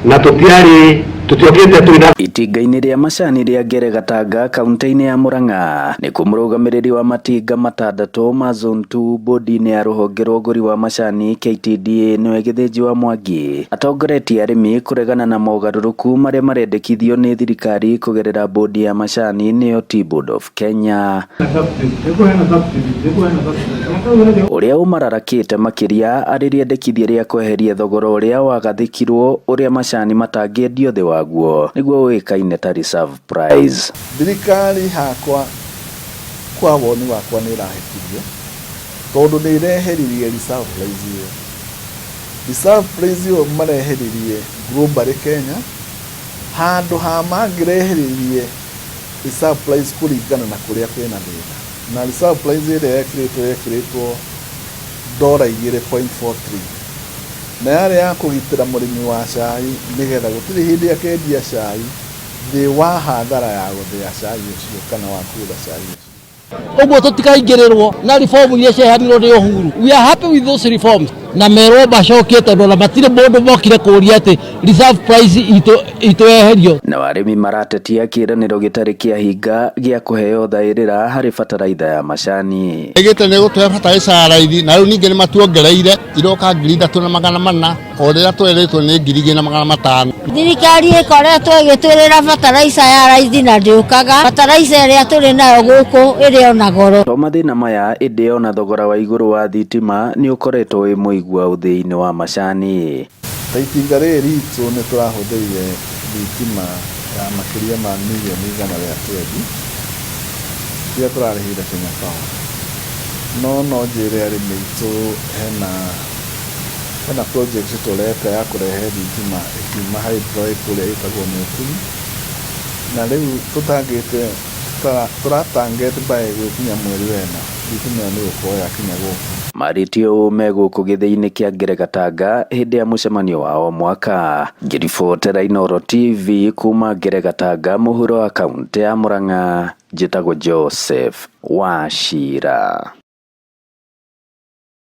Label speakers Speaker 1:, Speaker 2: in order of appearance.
Speaker 1: Na tũtiarĩ tũtiokĩte twĩna
Speaker 2: Itinga-inĩ rĩa macani rĩa Ngere Gatanga kaunti-inĩ ya Murang'a nĩkuo mũrũgamĩrĩri wa matinga matandatũ ma Zone 2 bodi-inĩ ya rũhonge rwa ũgũri wa macani KTDA nĩwe Gĩthĩnji wa Mwangi atongoretie arĩmi kũregana na mogarũrũku marĩa marendekithio nĩ thirikari kũgerera bodi ya macani nĩyo Tea Board of Kenya. Ũrĩa ũmararakĩte makĩria arĩ rĩendekithia rĩa kweheria thogora ũrĩa wagathĩkirwo ũrĩa macani matangĩendio thĩ waguo nĩguo ũĩkaine ta reserve price.
Speaker 3: Thirikari hakwa kwa woni wakwa nĩ ĩrahĩtirie tondũ nĩ ĩreheririe reserve price ĩyo. Reserve price ĩyo mareheririe globally Kenya handũ ha mangĩreheririe reserve price kũringana na kũrĩa kwĩna thĩna. Na reserve price ĩrĩa yekĩrĩtwo yekĩrĩtwo dora 2.43 na yarĩ ya kũgitĩra mũrĩmi wa cai nĩgetha gũtirĩ hĩndĩ akendia cai thĩ wa hathara ya gũthĩa cai ũcio kana wa kũgũra cai ũcio.
Speaker 4: Ũguo tũtikaingĩrĩrwo na reform iria ciaheanirwo nĩ Uhuru. We are happy with those reforms na merwo macokie tondũ ona matirĩ mũndũ mokire kũria atĩ reserve price itũ yeherio.
Speaker 2: Nao arĩmi maratetia kĩĩranĩro gĩtarĩ kĩahinga gĩa kũheo thaĩrĩra harĩ bataraitha ya macani.
Speaker 5: Ĩgĩte nĩ gũtũhe bataraitha ya raithi na rĩu ningĩ nĩ matuongereire iroka 3400 o rĩrĩa twerĩtwo nĩ 2500.
Speaker 6: Thirikari ĩkoretwo ĩgĩtwĩrĩra bataraitha ya raithi na ndĩũkaga. Bataraitha ĩrĩa tũrĩ nayo gũkũ ĩrĩ ona goro.
Speaker 2: To mathĩna maya ĩndĩ ona thogora wa igũrũ wa thitima nĩ ũkoretwo wĩ mũigua ũthĩi-inĩ wa macani.
Speaker 3: Ta itinga rĩrĩ ritũ nĩ tũrahũthĩrire thitima ya makĩria ma mirioni 120 iria tũrarĩhĩire Kenya Power. No no njĩre arĩmi aitũ hena project tũreka ya kũrehe thitima ĩkiuma hydro kũrĩa ĩtagwo Mĩturi na rĩu tũtangĩte tũratarget by gwĩkinya mweri wena thitima ĩyo nĩ ĩgũkorwo yakinya gũkũ.
Speaker 2: Marĩtie ũũ me gũkũ gĩthĩi-inĩ kĩa Ngere Gatanga hĩndĩ ya mũcemanio wa o mwaka. Ngĩribotera Inooro TV kuma Ngere Gatanga mũhuro wa kaũntĩ ya Murang'a, njĩtagwo Joseph Wachira.